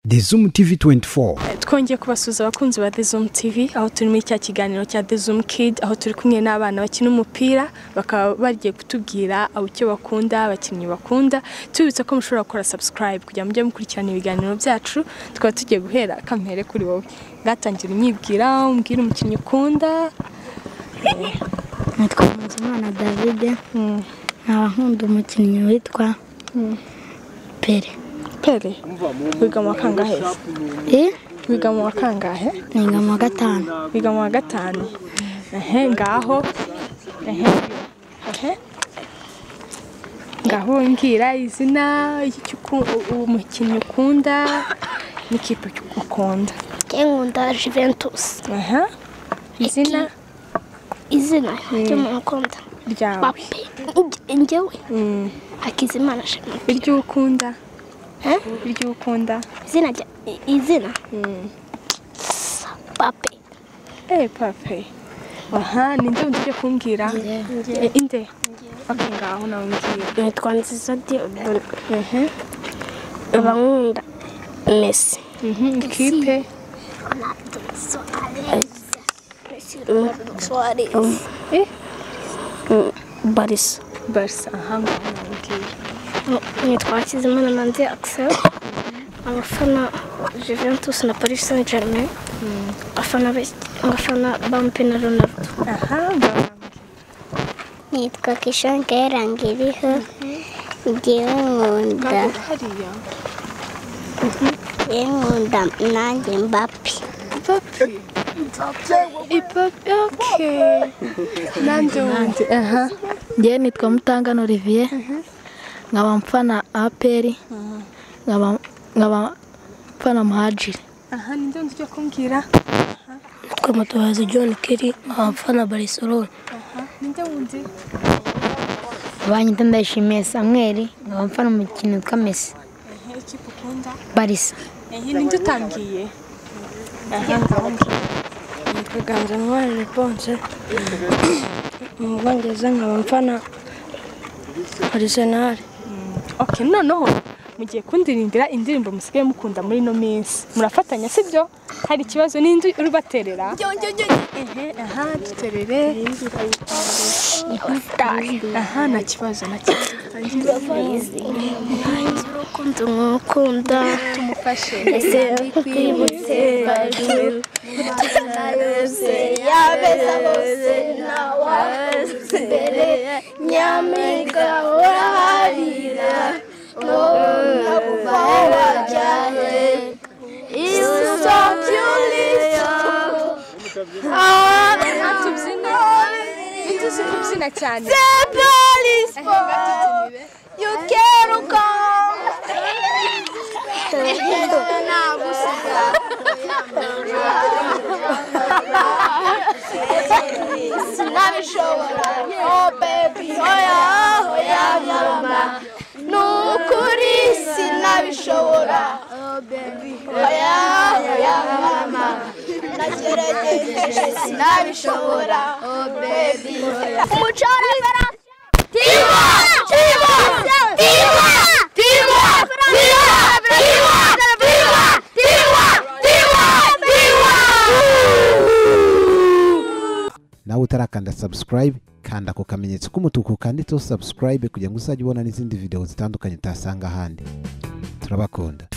The Zoom TV 24. Twongeye kubasuhuza abakunzi ba The Zoom TV, aho turi muri cya kiganiro cya The Zoom Kid, aho turi kumwe n'abana bakina umupira, bakaba bagiye kutubwira icyo bakunda, abakinnyi bakunda. Tubibutsa ko mushobora gukora subscribe kugira ngo mujye mukurikirana ibiganiro byacu. Tukaba tugiye guhera kampere kuri wowe, ngatangira unyibwira, umbwira umukinnyi ukunda. Nitwa Nkunzimana David, nkaba nkunda umukinnyi witwa Pele. Pele, wiga mu wa kangahe? Wiga mu wa kangahe? Niga mu wa gatanu. Wiga mu wa gatanu. Ehe, ngaho. Ehe. Ehe. Ngaho mbwira izina umukinnyi ukunda n'ikipe ukunda. Nkunda Juventus. Aha. Izina? Izina ry'umuntu ukunda. Ryawe. Njyewe. Hakizimana Shema. Iryo ukunda? Iryo ukunda? Izina izina? Pape. Pape. Aha, ninde ugiye kumbwira? Inde. Okay, ngaho nawe mbwira. Nitwa Nziza Diodone. Nkunda Messi. Ikipe? Suarez. Barca. Barca, aha, ngaho nawe mbwira. Nitwa Hakizimana Manzi Axel, abafana Juventus na Paris Saint-Germain, abafana Mbappe na Ronaldo. Aha, nitwa Kishanka Rangiriho, njyewe nkunda nkunda nanjye Mbappe. Mbappe, okay. Nanjye wundi. Aha. Njyewe nitwa Mutangana Olivier. Nkaba mfana APR, nkaba mfana Muhajiri. Aha, ninde ugiye kumbwira? Nitwa Mutabazi John Kerry, nkaba mfana Barcelona. Aha, ninde wundi? Banyita Ndayishimiye Samuel, nkaba mfana umukinnyi witwa Messi. Ehe, ikipe ukunda? Barca. Ehe, ninde utangiye? Aha, ngaho mbwira. Nitwa Ganzamwari Reponse, mu Bwongereza, nkaba mfana Arsenal. Okay, noneho mugiye kundirimbira indirimbo musigaye mukunda muri no minsi. Murafatanya sibyo? Hari ikibazo ninde urubaterera? Ehe, aha, duterere. Aha, nta kibazo, nta kibazo. Urukundo nkukunda tumufashe. Ese kwibutse yabeza bose nawe nyamiga uraharira no wajyahe Tubyine. Nituzi kubyina cyane. You can't come. Sinabishobora. Oh baby, oya oya mama. Nukuri sinabishobora. Oh baby, oya oya mama. Nagerageje sinabishobora. Oh baby, umucoro. Tiwa! Tiwa! Tiwa! Tiwa! Tiwa! Tiwa! Tiwa! Tiwa! Tiwa! Nawe utarakanda subscribe, kanda ku kamenyetso k'umutuku kanditseho subscribe kugira ngo uzajye ubona n'izindi video zitandukanye utasanga ahandi. Turabakunda.